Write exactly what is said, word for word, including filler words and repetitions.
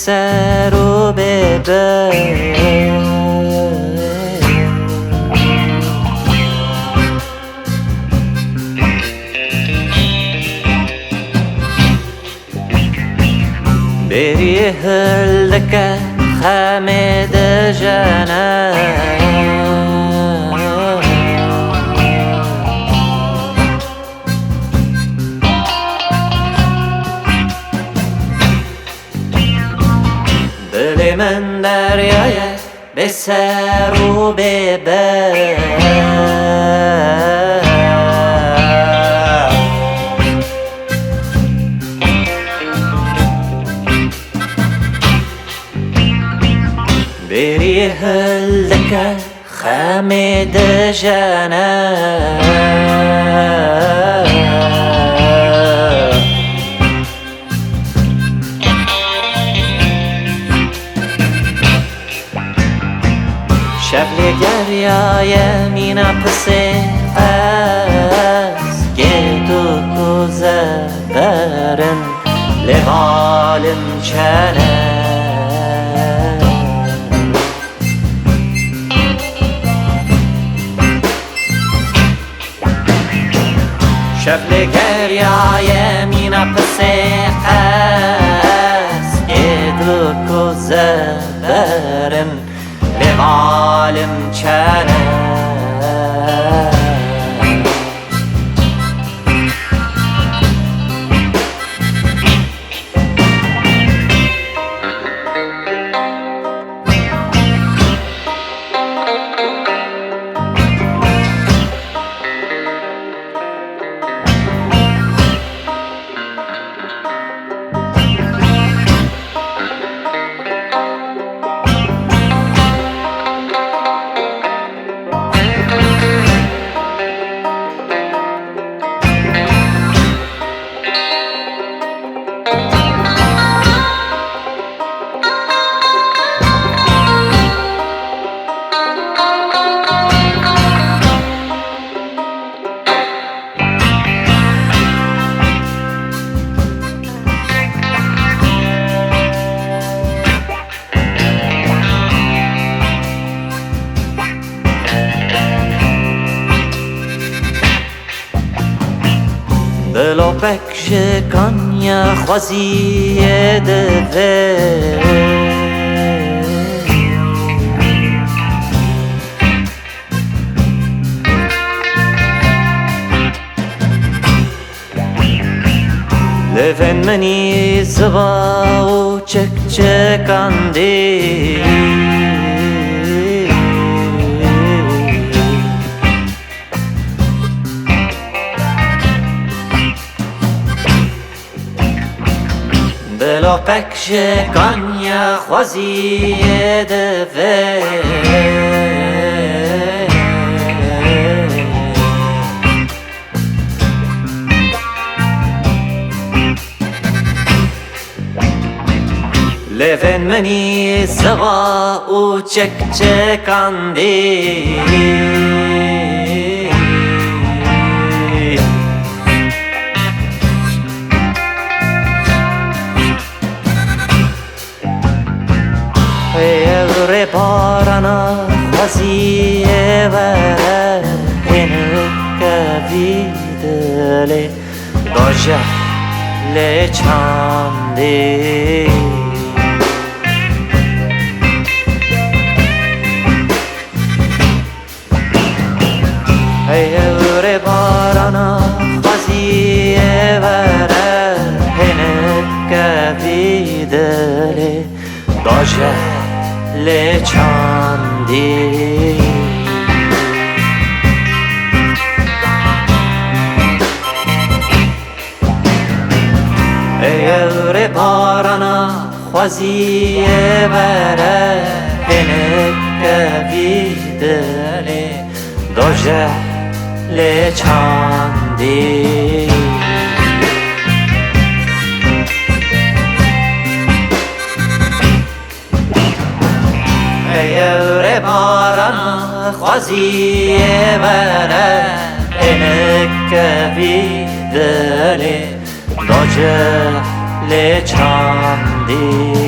ser û bêbir. Bêrî hildike xemê dijene. Dilê min derya ye, bê ser û bê ber. Bêrî hildike xemê dijene. Şev lê geriyaye mîna pisê qez, gêt û kuze berin lê balim çene. Şev lê geriyaye mîna pisê qez, gêt û kuze berin lê balim çene. Dilopek ji kanya xweziyê divê. Lêvên minî ziva û çekçekandî. Dilopek ji kanya xweziyê divê. Lêvên minî ziva û çekçekandî. Ew rê barana xweziyê were, hênik kevî dilê dojeh lê çandî. Hey ew rê barana xweziyê were, hênik kevî dilê dojeh lê çandî. Ey ew rê barana xweziyê were, hênik kevî dilê dojeh lê çandî. Ey ew rê barana xweziyê were, hênik kevî dilê dojeh lê çandî.